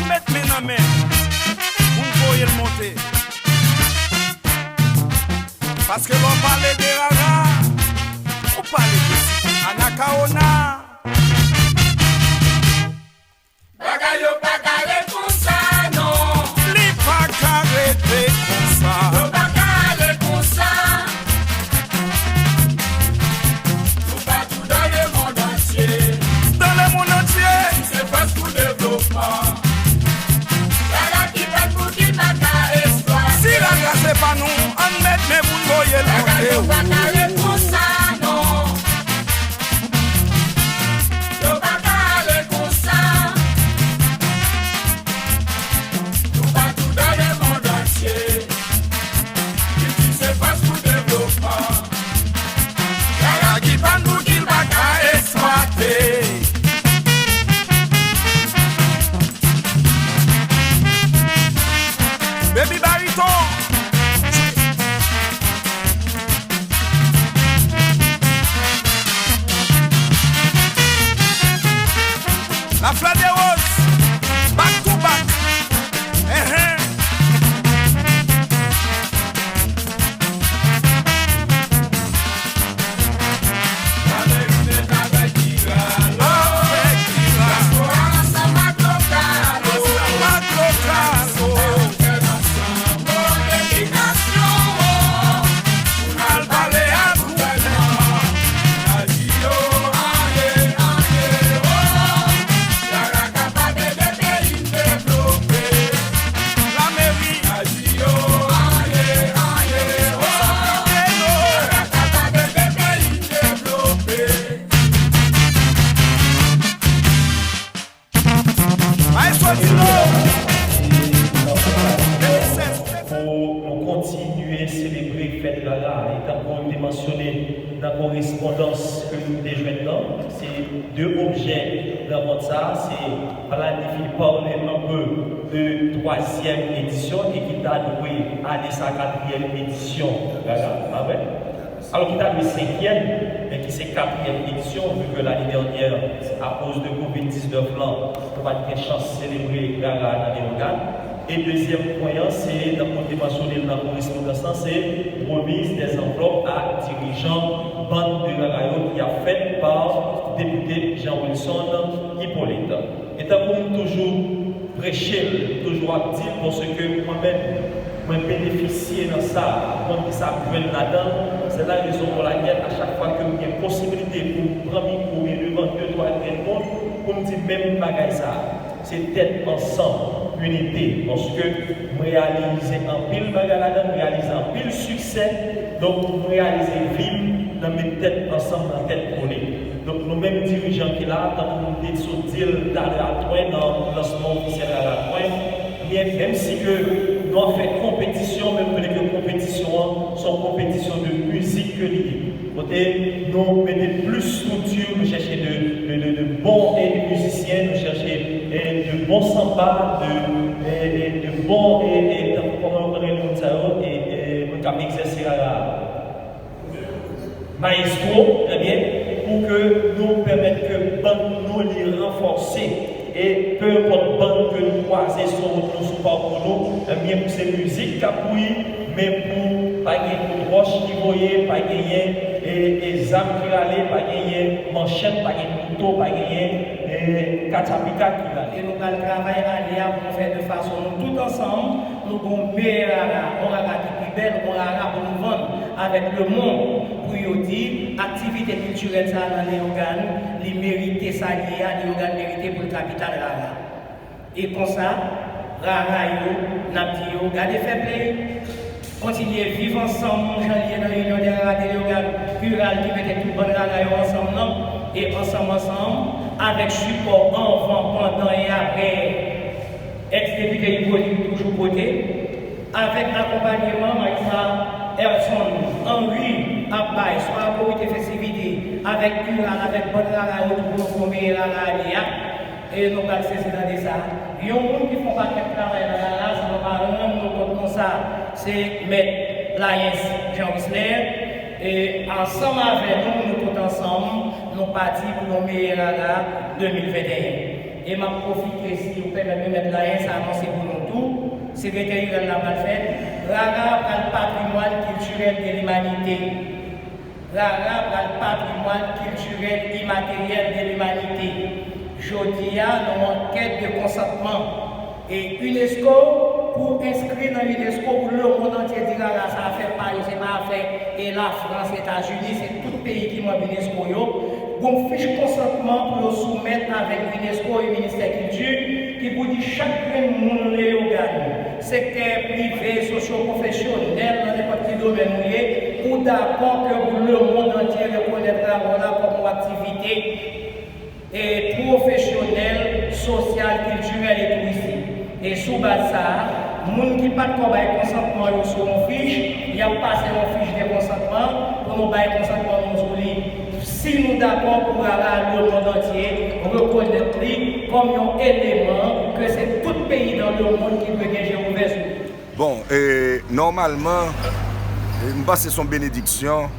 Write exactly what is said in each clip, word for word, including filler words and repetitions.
Met men nan men pou m voye l monte. Paske lè w pale de rara, ou pale de Siti Anakawona. Bagay yo pa ka ret konsa, non. Li pa ka rete konsa. Yo pa ka ale konsa. Nou pa tou dans le monde entier. Dans le monde entier. Ki se fòs pou devlopman. Rara ki pa n pou ki pa ka eksplwate. Si rara se pa nou, ann met men pou n voye l monte. Rara yo pa ka ret konsa, non. Yo pa ka ale konsa. Nou pa tou dans le monde entier. Kilti se fòs pou devlopman. Rara ki pa n pou ki l pa ka eksplwate. Baby Baryton. La fleur des roses, back to back. Ehe. Avèk Kira. Avèk Kira. Ansanm ak lokal. Ansanm ak lokal. Ansanm ak lokal. Al pale ak gouvènman, al di yo, anyen, anyen, o, rara kapab ede peyi n devlope. Lameri, al di yo, anyen, anyen, o, rara kapab ede peyi n devlope. Maestro Dino. Pou nou kontinye selebre fèt rara, e tankou m te mansyone nan korespondans ke nou te jwenn nan, se de objè rankont sa a, se planifier, parler un peu de twazyèm edisyon e ki ta dwe ale sa katriyèm edisyon rara, pa vre? Alò ki ta dwe senkyèm, men ki se katriyèm edisyon, vu que l'année dernière, akoz de kovid diznèf lan, nou pa t gen chans selebre rara nan Leyogàn. E dezyèm pwen an, se, tankou m te mansyone l nan korespondans lan, se remise des enveloppes à dirigeants bann de rara yo ki ap fèt pa depite Jean Wilson Hyppolite. E tankou m toujou preche l, toujou ap di l, paske mwen menm, mwen benefisye nan sa, mwen ki sa m jwenn ladan l, se la rezon pou lakèl a chak fwa ke m gen posibilite pou m pran mikwo oubyen devan de, twa grenn moun, pou m di menm bagay sa. Se tèt ansanm, inite, paske m reyalize anpil bagay ladan, m reyalize anpil siksè, donk m reyalize vi m nan met tèt ansanm, nan tèt kole. Donk, nou menm dirijan ki la, tankou nou te sot di l talè a Twen, nan lansman ofisyèl la a Twen, men menm si ke nou ap fè konpetisyon, men nou konnen ke konpetisyon an, se yon konpetisyon de mizik ke li ye. Kote nou mete plis strikti, nou chèche de, de, de, de bon, e, mizisyen, nou chèche, e, de bon sanba, de, e, e, de bon, e, e, tankou kòman yo konn rele moun sa yo, e, e, moun k ap egzèse rara a. Maestro, trè byen, pou ke nou pèmèt ke bann nou li ranfòse. E pe enpòt bann ke nou kwaze sou wout nou, sou pakou nou, ebyen pou se mizik k ap bouyi, men pou pa gen kout wòch ki voye, pa genyen, e, e, zam ki rale, pa genyen manchèt, pa gen kouto, pa genyen, e, katapika ki rale. E nou pral travay ane a pou nou fè de fason nou tout ansanm, nou gon meyè rara, on rara ki pi bèl, on rara pou nou vann avèk lemonn, pou yo di aktivite kiltirèl sa a nan Leyogàn, li merite sa li ye a, Leyogàn merite pou l kapital rara. E konsa, rara yo, n ap di yo, gade fèpley, kontinye viv ansanm, jan l ye nan Union des Rara de Leyogàn, URAL ki mete tout bann rara yo ansanm nan, e ansanm, ansanm, avèk sipò anvan, pandan e aprè, Ex depite Hyppolite toujou pote, avèk akonpanyeman Majistra Erson Henry ap bay, swa komite festivite, avèk URAL, avèk bann rara yo tou pou nou fè yon meyè rara ane a. E nou pral sezi tande sa. Yon moun ki fè yon pakèt travay nan rara, si nou pa rann nou kont konsa, se Mèt Layens Jean Wisler. E ansanm avè nou, nou tout ansanm, nou pati pou yon meyè rara de mil venteyen. E m ap pwofite, si ou pèmèt, remèt layen sa anonse pou nou tou. Sekretè Irèl la pral fèt. Rara pral patrimwàn kiltirèl de limanite. Rara pral patrimwàn kiltirèl imateryèl de limanite. Jodi a, nan yon ankèt de konsantman, e unesco, pou enskri nan unesco, pou lemonn antye di rara sa afè pa yo, se pa afè e Lafrans, Etazini, se tout peyi ki manm unesco yo. Gon fich konsantman pou yo soumèt avèk unesco e ministè kilti, ki pou di chak grenn moun Leyogàn, sektè prive, sosyo-pwofesyonèl, nan nenpòt ki domèn ou ye, ou dakò ke pou lemonn antye rekonèt rara w la kòm yon aktivite e pwofesyonèl, sosyal, kiltirèl e touristik. E sou baz sa a, moun ki pa t ko bay konsantman yo sou yon fich, y ap pase yon fich de konsantman pou nou bay konsantman nou sou li. Si nou dakò pou rara lemonn antye rekonèt li kòm yon eleman ke se tout peyi dan lemonn ki dwe gen je ouvè sou li. Bon, e, nòmalman, e, m panse se yon benediksyon,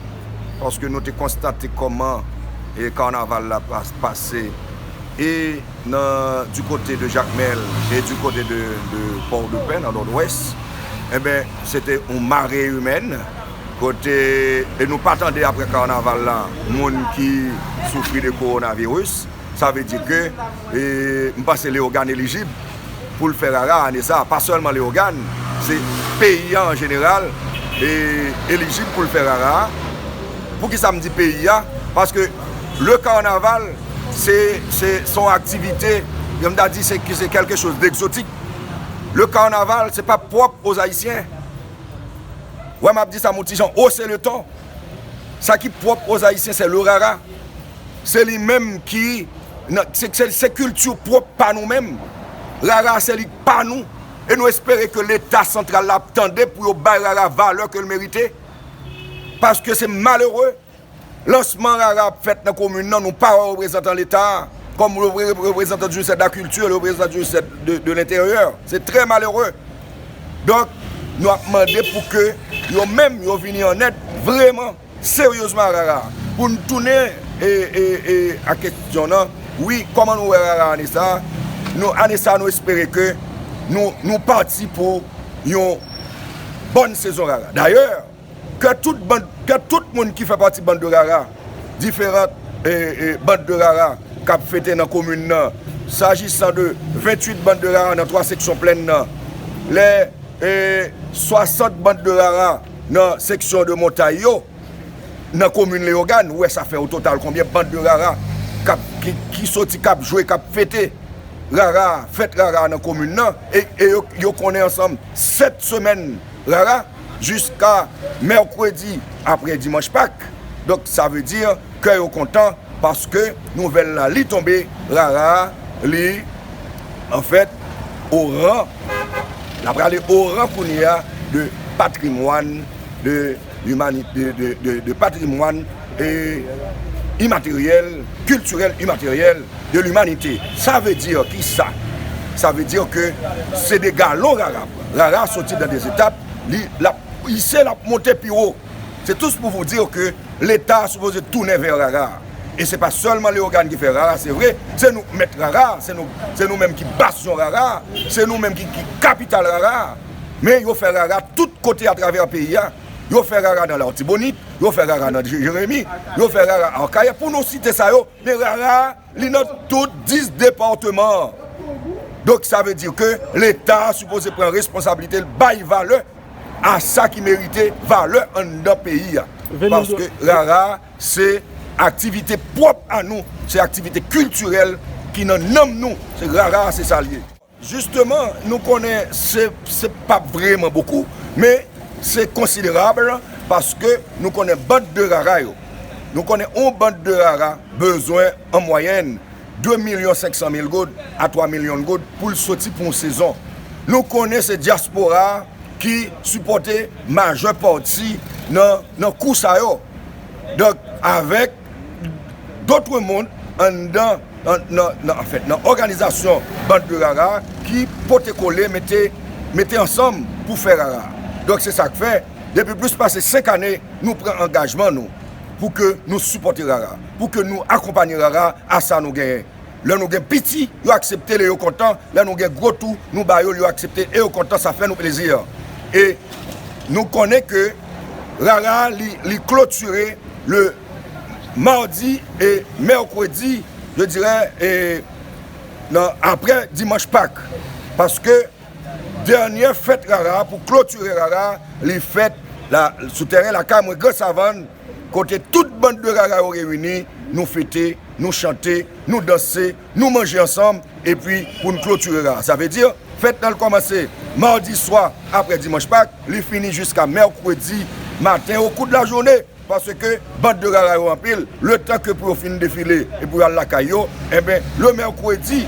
paske nou te konstate kòman, e, kannaval la pas-, pase, e nan, du côté de Jakmèl e du côté de, de Port-de-Paix, nan Nòdwès, enben, se te yon mare imèn, kote, e nou pa tande apre kannaval la, moun ki soufri de kowonaviris. Sa vle di ke, e, m panse Leyogàn elijib pou l fè rara ane sa a. Pa sèlman Leyogàn, se peyi a an jeneral, e, elijib pou l fè rara. Poukisa m di peyi a? Paske le carnaval, se, se, se yon aktivite, jan m ta di, se, se quelque chose d'exotique. Le carnaval, se pa pwòp aux Ayisyen. Wè, m ap di sa, mon ti jan, haussez le ton. Sa ki pwòp aux Ayisyen, se le rara. Se li menm ki, nan, se, se, se kilti pwòp pa nou menm. Rara, se li k pa nou. E nou espere ke Leta santral la ap tande pou yo bay rara valè ke l merite. Paske se malere. Lansman rara ap fèt nan komin nan, nou pa wè reprezantan Leta a, kòm repre-, reprezantan du ministère de la Culture, le reprezantan du ministère de, de l'Intérieur. Se trè malere. Donk, nou ap mande pou ke yo menm, yo vini an èd vrèman, seryezman a rara. Pou n tounen, e, e, e, a kesyon nan, wi, kòman nou wè rara ane sa a? Nou, ane sa a, nou espere ke nou, nou pati pou yon bòn sezon rara. Dayè, ke tout bann, ke tout moun ki fè pati bann de rara, diferan, e, e, bann de rara k ap fete nan komin nan, s'agissant de venntuit bann de rara nan twa seksyon plèn nan, lè, e, swasant bann de rara nan seksyon de montay yo, nan komin Leyogàn, ou wè sa fè o total konbyen bann de rara k ap, ki, ki soti, k ap jwe, k ap fete rara, fèt rara nan komin nan, e, e yo, yo konnen ansanm sèt semèn rara, jiska mèkredi apre dimanch Pak. Donk, sa vle di, kè yo kontan, paske nouvèl la, li tonbe, rara, li, anfèt, o ran, l ap prale o ran kounye a de patrimwàn de limani-, de, de, de, de patrimwàn, e, imateryèl, kiltirèl imateryèl de limanite. Sa vle di ki sa? Sa vle di ke se de galon rara pran. Rara soti dan de etap, li, l ap ise, l ap monte pi wo. Se tout pou vous dire ke Leta sipoze tounen vè rara. E se pa sèlman Leyogàn ki fè rara, se vre, se nou k mèt rara, se nou, se nou menm ki basyon rara, se nou menm ki, ki kapital rara. Men yo fè rara tout kote atravè peyi a. Yo fè rara nan Latibonit, yo fè rara nan Je-, Jeremi, yo fè rara Akayè, pou nou site sa yo. Men rara, li nan tout dis depatman. Donk, sa vle di ke Leta sipoze pran responsablite l, bay valè a sa ki merite valè anndan peyi a. Paske rara, se aktivite pwòp a nou, se aktivite kiltirèl ki nan nanm nou. Se rara, se sa l ye. Jisteman, nou konnen se, se pa vrèman bokou, men se konsiderab paske nou konnen bann de rara yo. Nou konnen yon bann de rara bezwen an mwayèn de milyon senk san mil goud a twa milyon goud pou l soti pou yon sezon. Nou konnen se dyaspora ki sipòte majè pati nan, nan kou sa yo. Donk, avèk dòt moun anndan, nan, nan, nan, anfèt, nan òganizasyon bann de rara ki pote kole, mete, mete ansanm pou fè rara. Donk, se sa k fè, depi plis pase senk ane, nou pran angajman nou pou ke nou sipòte rara, pou ke nou akonpanye rara a sa nou genyen. Lè nou gen piti, yo aksepte l e yo kontan. Lè nou gen gwo tou, nou ba yo l, yo aksepte e yo kontan, sa fè nou plezi. E nou konnen ke Rara, li, li klotire le mardi e mèkredi, je dirais, e nan, apre dimanch Pak. Paske dènyè fèt Rara, pou klotire Rara, li fèt la, sou tèren lakay mwen, Gran Savann, kote tout bann de Rara yo reyini, nou fete, nou chante, nou danse, nou manje ansanm, epi pou n klotire Rara. Sa vle di, fèt nan l kòmanse madi swa apre dimanch Pak, li fini jiska mèkredi maten, o kou de lajounen, paske bann de Rara yo anpil, letan ke pou yo fin defile e pou yo al lakay yo, enben, le mèkredi,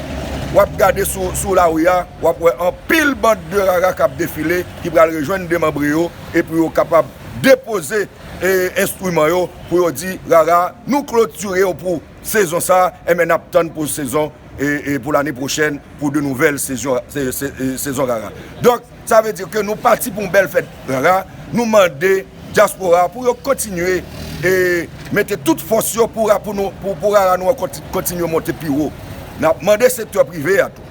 w ap gade sou, sou lari a, w ap wè anpil bann de Rara k ap defile, ki pral rejwenn demanbre yo, epi yo kapab depoze, e, enstriman yo, pou yo di, Rara, nou klotire yo pou sezon sa, enben, n ap tann pou sezon, e, e pou lane pwochèn, pou de nouvèl sezon, se, se, e, sezon Rara. Donk, sa vle di ke nou pati pou yon bèl fèt Rara, nou mande dyaspora pou yo kontinye e mete tout fòs yo pou, pou nou, pou, pou Rara nou an konti-, kontinye monte pi wo. N ap mande sektè prive a tou,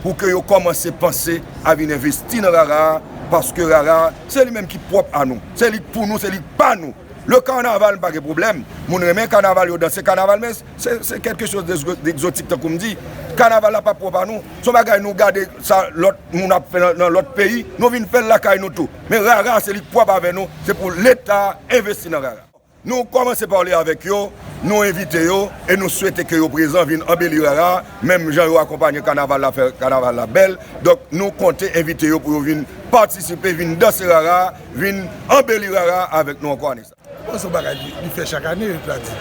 pou ke yo kòmanse panse a vin envesti nan Rara, paske Rara, se li menm ki pwòp a nou. Se li k pou nou, se li k pa nou. Le kanaval, m pa gen pwoblèm. Moun renmen kanaval, yo danse kanaval, men se, se quelque chose d'exotique, tankou m di. Kanaval la pa pwòp a nou. Se yon bagay nou gade sa lòt moun ap fè nan, nan lòt peyi, nou vin fè l lakay nou tou. Men Rara, se li k pwòp avè nou, se pou Leta envesti nan Rara. Nou kòmanse pale avèk yo, nou envite yo, e nou swete ke yo prezan vin anbeli Rara, menm jan yo akonpanye kanaval la, fè kanaval la bèl. Donk, nou konte envite yo pou yo vin patisipe, vin danse Rara, vin anbeli Rara avèk nou ankò ane sa. Bon, se yon bagay li, li fè chak ane, yo ta di.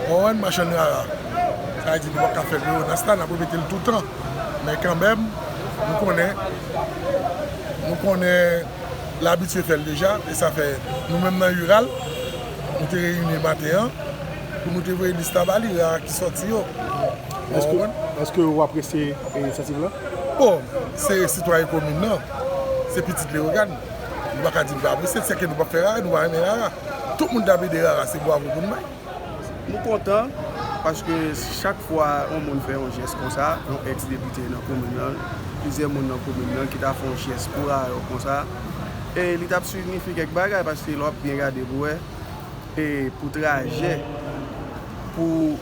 Bon, ann machann Rara. Sa vle di nou pa ka fè l nan Rasta, n ap repete l toutan. Men kanmenm, nou konnen, nou konnen l abitye fè l deja, e sa fè nou menm nan Ural, nou te reyini maten an, pou nou te voye lis la ba li, Rara ki sòti yo. Èske, èske w apresye inisyativ la? Bon, se sitwayen komin nan, se pitit Leyogàn. Nou pa ka di nou pa apresye, sèke nou p ap fè Rara, nou pa renmen Rara. Tout moun t ap ede Rara, se bwavo pou n bay. Nou kontan, paske chak fwa yon moun fè yon jès konsa, yon èks depite nan komin nan, plizyè moun nan komin nan ki ta fè yon jès pou Rara yo konsa, e li t ap siyifi kèk bagay, paske lè w ap byen gade pou wè, e pou trajè, pou,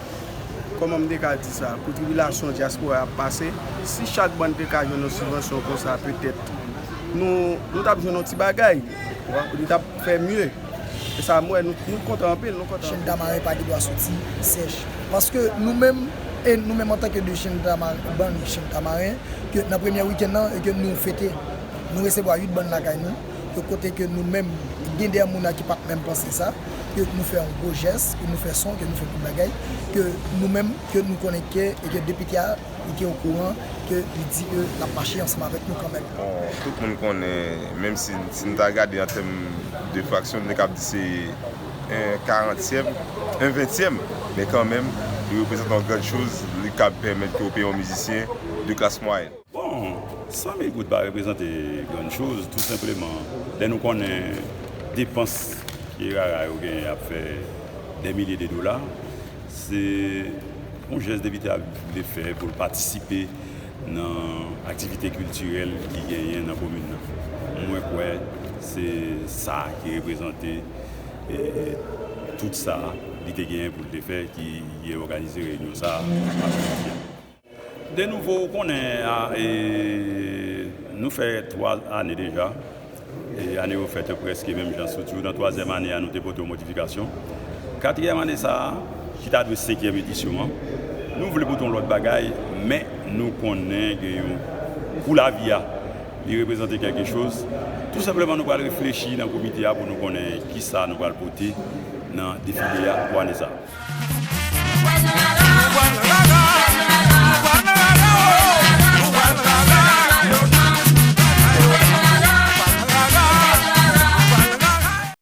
kòman m te ka di sa, pou tribilasyon dyaspora ap pase, si chak bann te ka jwenn yon sibvansyon konsa, petèt, nou, nou t ap jwenn yon ti bagay, li t ap fè mye. E sa, m wè, nou, nou kontan anpil, nou kontan anpil. Chen Tamaren pa gen dwa soti sèch. Paske nou menm, e nou menm antanke de Chen Tamaren, bann Chen Tamaren, ke nan premyè wikenn nan, e ke nou fete, nou resevwa uit bann lakay nou, ke kote ke nou menm, gen de moun ki pa t menm panse sa, ke nou fè yon gwo jès, ke nou fè son, ke nou fè tout bagay, ke nou menm, ke nou konnen ke, e ke depite a, li te okouran, ke li di ke l ap mache ansanm avèk nou kanmenm. Bon, tout moun konnen, menm si, si n ta gade an tèm de fraksyon, n te kab di se en karantyèm, en ventyèm, men kanmenm, li reprezante yon gran choz, li kab pèmèt ke w peye yon mizisyen de klas mwayèn. Bon, san mil goud pa reprezante gran choz, tou senpleman, lè nou konnen depans ke Rara yo genyen ap fè dè milye de dola, se yon jès depite a vle fè pou l patisipe nan aktivite kiltirèl ki genyen nan komin nan. Mwen kwè se sa ki reprezante, e, tout sa li te genyen pou l te fè, ki, ki òganize reyinyon sa a jodi a. De nouvo, ou konnen, a, e, nou fè twa ane deja. E ane yo fèt yo prèske menm jan, sitou nan twazyèm ane a, nou te pote yon modifikasyon. Katriyèm ane sa a, ki ta dwe senkyèm edisyon an, nou vle pote yon lòt bagay, men nou konnen gen yon, pou lavi a, li reprezante kèlke choz. Tou senpleman, nou pral reflechi nan komite a pou nou konnen kisa nou pral pote nan defile a pou ane sa a.